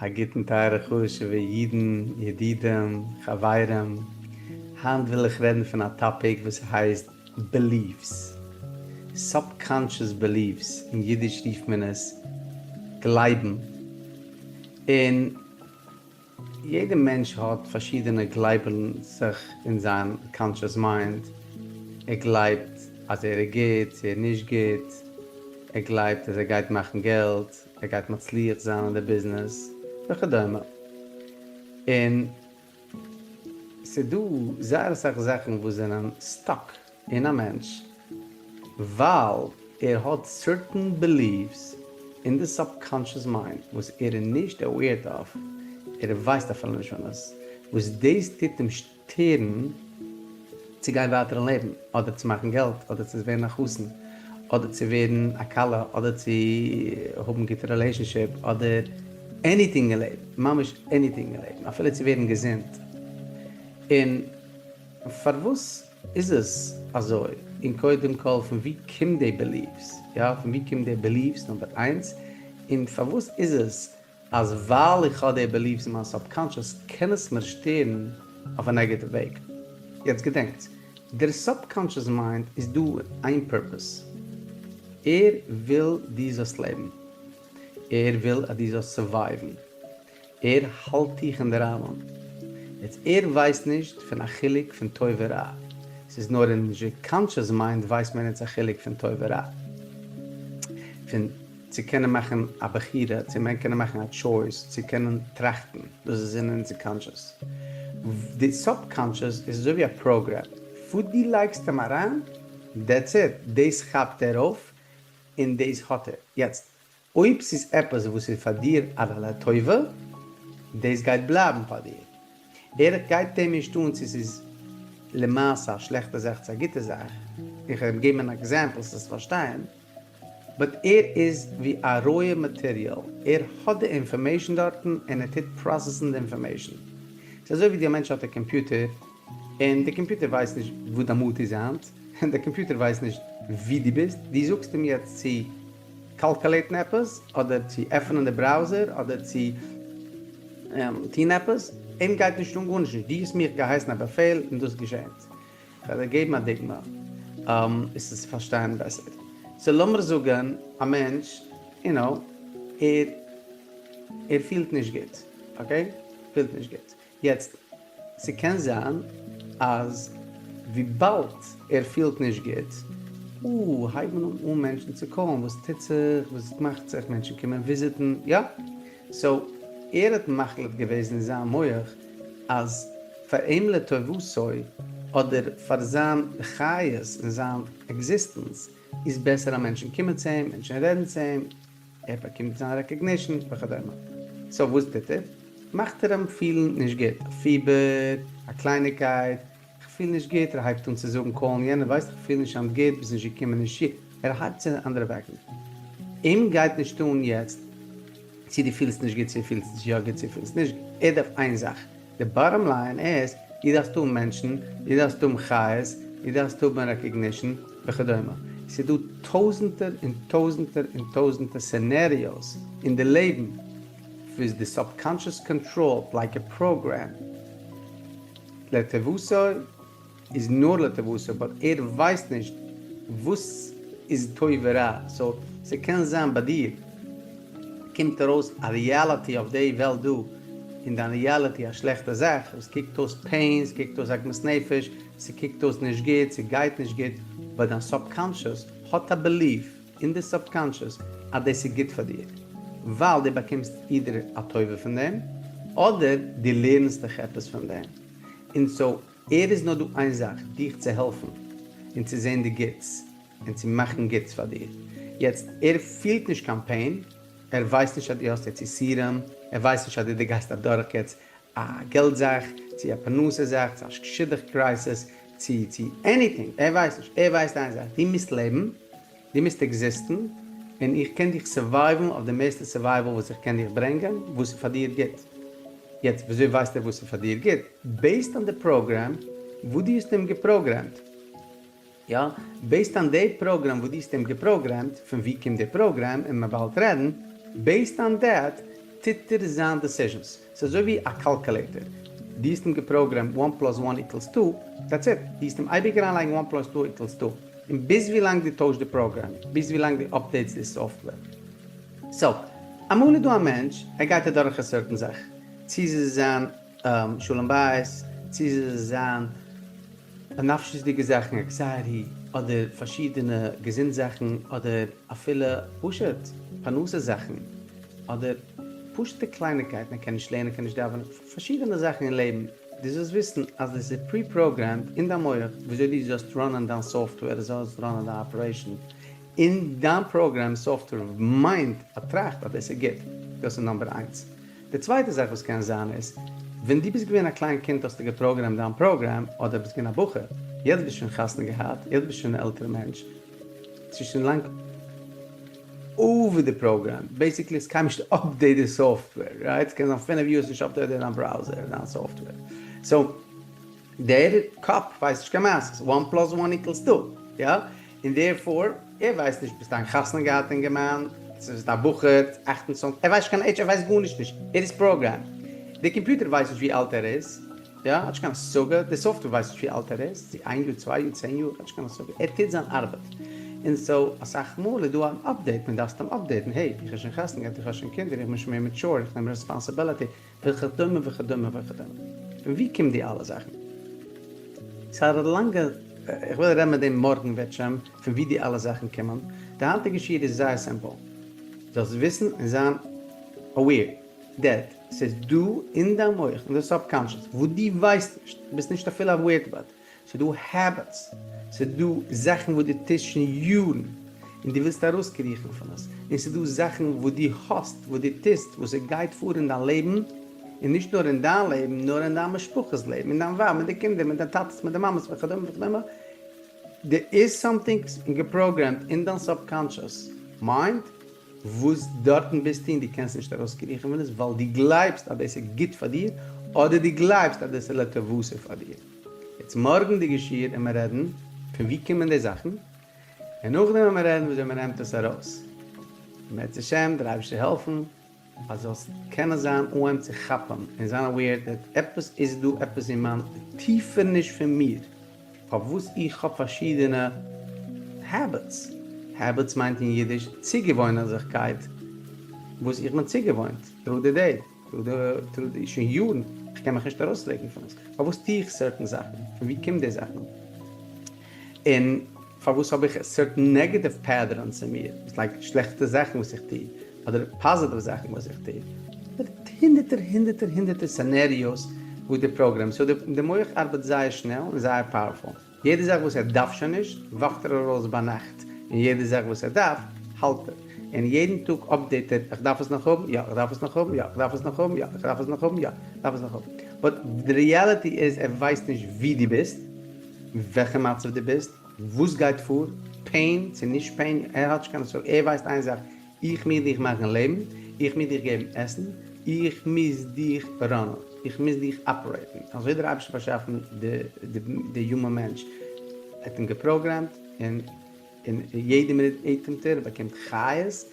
א גוטן טייערע חשוב'ע אידן, ידידים, חברים, היינט וויל איך רעדן פון א topic וואס הייסט beliefs, subconscious beliefs, אין אידיש רופט מען עס גלייבן, און יעדע מענטש האט פארשידענע גלייבן זיך אין זיין conscious mind, ער גלייבט אז ער איז גוט צו ער איז נישט גוט, ער גלייבט אז ער גייט מאכן געלט, ער גייט מצליח זיין אין די ביזנעס, וכדומה. און ס'דא זייער אסאך זאכן וואס זענען stuck אין א מענטש ווייל ער האט certain beliefs אין די subconscious mind וואס ער איז נישט aware אויף, ער ווייסט אפילו נישט פון עס, וואס דאס טוט אים שטערן צו גיין ווייטער אין לעבן, אדער צו מאכן געלט, אדער צו ווערן א חתן, אדער צו ווערן א כלה, אדער צו האבן גוטע relationship, אדער anything אין לעבן, ממש anything אין לעבן, אפילו צו ווערן געזונט. און פארוואס איז עס אזוי? און קודם כל פון ווי קומט די beliefs? יא, פון ווי קומט די beliefs number איינס, און פארוואס איז עס אז ווייל איך האב די beliefs אין מיין subconscious קען עס מיר שטערן אויף א negative וועג. יעצט געדענקטס, דער subconscious mind איז דא איין purpose, ער וויל דו זאלסט לעבן, ער וויל אז דו זאלסט survive ן, ער האלט דיך אין די ראמען. יעצט ער ווייסט נישט פון א חילוק פון טוב ורע, ס'איז נאר אין אונזער conscious mind ווייסט מען אונז א חילוק פון טוב ורע, פון צו קענען מאכן א בחירה, צו מען קענען מאכן א choice, צו קענען טראכטן, דאס איז אין אונזער conscious. די subconscious איז אזוי ווי א program, וואס דו לייגסט אים אריין, that's it, דאס כאפט ער אויף און דאס האט ער. יעצט, אויב ס'איז עפעס וואס איז פאר דיר א לטובה, דאס גייט בלייבן פאר דיר. ער גייט אים נישט אן צו ס'איז למעשה א שלעכטע זאך צו א גוטע זאך, איך וועל געבן אן example זאלסט פארשטיין, but ער איז ווי א רויע material, ער האט די information דארטן און ער טוט process ן די information. ס'איז אזוי ווי די מענטש האט א קאמפיוטער און די קאמפיוטער ווייסט נישט וואו דיין מוט איז היינט, און די קאמפיוטער ווייסט נישט וואו דו ביסט, דו זאגסט אים יעצט צו calculate ן עפעס, אדער צו עפענען די browser, אדער צו טון עפעס, אים גייט נישט אן גארנישט נישט, דו האסט מיך געהייסן א באפעל און דאס געשענט. כ'וועל דיר געבן א דוגמא עס צו פארשטיין בעסער. so לאמיר זאגן א מענטש, you know, ער ער פילט נישט גוט, okay? פילט נישט גוט. יעצט, ס'קען זיין אז וויבאלד ער פילט נישט גוט, אה, הייבן אן מענטשן צו call ן, וואס טוט זיך, וואס מאכט זיך, מענטשן קומען visit ן, יא? so ער האט מחליט געוועזן אין זיין מח אז פאר אים לטובתו אדער פאר זיין חיות און זיין עקזיסטענס איז בעסער אז מענטשן קומען צו אים, מענטשן רעדן צו אים, ער באקומט זיין recognition וכדומה. so וואס טוט ער? מאכט ער אים פילן נישט גוט, א פיבער, א קלייניקייט, איך פיל נישט גוט, ער הייבט אן צו זאגן call ן יענער, ווייסט איך פיל נישט היינט גוט, ביסט נישט געקומען אין שיעור, ער הייבט צו אנדערע וועקן. אים גייט נישט אן יעצט צו דו פילסט נישט גוט צו פילסט נישט יא גוט צו פילסט נישט גוט, ער דארף איין זאך, די bottom line איז, דו דארפסט האבן מענטשן, דו דארפסט האבן חיות, דו דארפסט האבן recognition, וכדומה. ס'איז דא טויזענטער און טויזענטער און טויזענטער scenarios אין די לעבן וואס די subconscious control ט like א program לטובתו איז נאר לטובתו but ער ווייסט נישט וואס איז טוב ורע so ס'קען זיין ביי דיר קומט ארויס א reality אויף די וועלט דא אין דיין reality א שלעכטע זאך וואס קוקט אויס pain ס'קוקט אויס עגמת נפש ס'קוקט אויס נישט גוט ס'גייט נישט גוט but דיין subconscious האט א belief אין די subconscious אז דאס איז גוט פאר דיר ווייל דו באקומסט either א טובה פון דעם אדער דו לערנסט דיך עפעס פון דעם און so ער איז נאר דא איין זאך, דיך צו העלפן און צו זען די גוטס און צו מאכן גוטס פאר דיר. יעצט, ער פילט נישט קיין pain, ער ווייסט נישט אז דו האסט יעצט יסורים, ער ווייסט נישט אז דו גייסט אדורך יעצט א געלט זאך, צו א פרנסה זאך, צו א שידוך crisis, צו צו anything, ער ווייסט נישט, ער ווייסט איין זאך, דו מוזט לעבן, דו מוזט exist ן, און איך קען דיך survive ן אויף די מערסטע survival וואס איך קען דיך ברענגען, וואס איז פאר דיר גוט. יעצט וויאזוי ווייסט ער וואס איז פאר דיר גוט? based on די program וואס דו האסט אים גע program ט. יא, based on די program וואס דו האסט אים גע program ט, פון ווי קומט די program, און מען באלד רעדן, based on that. טוט ער זיין decisions. ס'איז אזוי ווי א calculator. דו האסט אים געפראגרעמט one plus one equals two, that's it. דו האסט אים אייביג אריינלייגן one plus two equals two. און ביז ווילאנג דו טוישט די פראגרעם, ביז ווילאנג דו update סט די software. So, אמאל איז דא א מענטש, ער גייט אדורך א certain זאך. צו ס'איז זיין שלום בית, צו ס'איז זיין נפשיות'דיגע זאכן, anxiety, אדער פארשידענע געזונט זאכן, אדער אפילו פשוט פרנסה זאכן, אדער פשוט'ע קלייניקייטן, ער קען נישט לערנען, קען נישט דאווענען, פארשידענע זאכן אין לעבן, דו זאלסט וויסן אז דאס איז pre-programmed אין דיין מח וויאזוי דו זאלסט run ען דיין software, דו זאלסט run ען דיין operation, און דיין program software מיינט א טראכט אז דאס איז גוט, דאס איז number איינס. די צווייטע זאך וואס קען זיין איז, ווען דו ביסט געווען א קליין קינד האסטו געפראגרעמט דיין פראגרעם, אדער ביסט געווען א בחור, יעצט ביסט שוין חתונה געהאט, יעצט ביסט שוין א עלטערע מענטש, ס'איז שוין לאנג over די program, basically עס קען נישט update די software, right? ס'קען זיין פינף יאר ס'נישט updated דיין browser, דיין software, so דער קאפ ווייסט נישט קיין מעשיות, one plus one equals two, יא? און therefore, ער ווייסט נישט ביסט א חתונה געהאט אינגערמאן, צו ביסט א בחור, 28, ער ווייסט נישט קיין עידזש, ער ווייסט גארנישט נישט, ער איז programmed. דער קאמפיוטער ווייסט נישט ווי אלט ער איז, יא, האט נישט קיין השגה, די software ווייסט נישט ווי אלט ער איז, צו איין יאר, צוויי יאר, צען יאר, האט נישט קיין השגה, ער טוט זיין ארבעט. און so אסאך מאל איז דא אן update, מען דארף סתם update ן, hey, איך האב שוין חתונה געהאט, איך האב שוין קינדער, איך בין שוין מער mature, איך נעם responsibility, וכדומה וכדומה וכדומה. פון ווי קומט די אלע זאכן? ס'איז א לאנגע, איך וויל רעדן מיט דעם מארגן בעזהשם, פון ווי די אלע זאכן קומען. די היינטיגע שיעור איז זייער simple. זאלסט וויסן און זיין aware that ס'איז דא אין דיין מח, אין די subconscious, וואס דו ווייסט נישט, ביסט נישט אפילו aware about, ס'איז דא habits, ס'איז דא זאכן וואס דו טוסט שוין יארן און דו ווילסט ארויסקריכן פון עס, און ס'איז דא זאכן וואס דו האסט, וואס דו טוסט, וואס ס'גייט פאר אין דיין לעבן, און נישט נאר אין דיין לעבן, נאר אין דיין משפחה'ס לעבן, מיט דיין ווייב, מיט די קינדער, מיט די טאטעס, מיט די מאמעס וכדומה וכדומה, there איז something געפראגרעמט אין דיין subconscious mind וואס דארטן ביסטו און דו קענסט נישט ארויסקריכן פון עס ווייל דו גלייבסט אז דאס איז גוט פאר דיר, אדער דו גלייבסט אז דאס איז לטובתו פאר דיר. יעצט מארגנדיגע שיעור עמער רעדן פון ווי קומען די זאכן, און נאכדעם עמער רעדן וויאזוי מען נעמט עס ארויס. אם ירצה השם, דער אייבערשטער העלפן אז זאלסט קענען זיין אנהייבן צו כאפן און זיין aware that עפעס איז דא עפעס אין מיין טיפעניש פון מיר פארוואס איך האב פארשידענע habits, habits מיינט אין אידיש צוגעוואוינעזיכקייט, וואס איך בין צוגעוואוינט through the day. through די שוין יארן, איך קען מיך נישט ארויסרוקן פון עס, פארוואס טו איך certain זאכן, פון ווי קומט די זאכן, און פארוואס האב איך certain negative patterns אין מיר, וואס like שלעכטע זאכן וואס איך טו, אדער פאזיטיוו זאכן וואס איך טו, הונדערטער הונדערטער הונדערטער scenarios וואס די program, so די מח ארבעט זייער שנעל און זייער powerful. יעדע זאך וואס ער דארף שוין נישט, ווארפט ער ארויס ביינאכט, און יעדע זאך וואס ער דארף, האלט ער. און יעדן טאג update ער, איך דארף עס נאך האבן? יא. איך דארף עס נאך האבן? יא. איך דארף עס נאך האבן? יא. איך דארף עס נאך האבן? יא. איך דארף עס נאך האבן. But די reality איז, ער ווייסט נישט וואו דו ביסט, וועלכע מצב דו ביסט, וואס גייט פאר, pain צו נישט pain, ער האט נישט קיין השגה, ער ווייסט איין זאך, איך מוז דיך מאכן לעבן, איך מוז דיך געבן עסן, איך מוז דיך run ען, איך מוז דיך operate ן. אזוי האט דער אייבערשטער באשאפן די human מענטש, ער האט אים געפראגרעמט, און און יעדע מינוט אטעמט ער, ער באקומט חיות,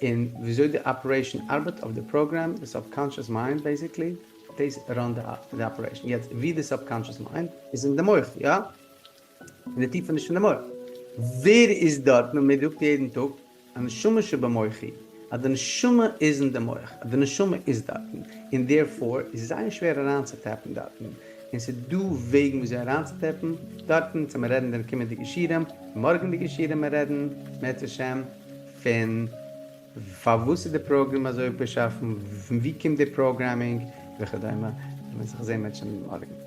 און וויאזוי די operation ארבעט אויף די program, די subconscious mind basically, דאס run די operation. יעצט ווי די subconscious mind איז אין די מח, יא? אין די טיפעניש פון די מח. ווער איז דארטן און מען זאגט יעדן טאג הנשמה שבמוחי, אז די נשמה איז אין די מח, אז די נשמה איז דארטן, און therefore איז זייער שווער אריינצוטעפן דארטן, און ס'איז דא וועגן וויאזוי אריינצוטעפן דארטן, צו מיר רעדן די קומענדיגע שיעורים, מארגנדיגע שיעורים מיר רעדן, מערצעשעם, פון פארוואס איז די program אזוי באשאפן, פון ווי קומט די programming, וכדומה, און מיר זיך זעהן מערצעשעם מארגן.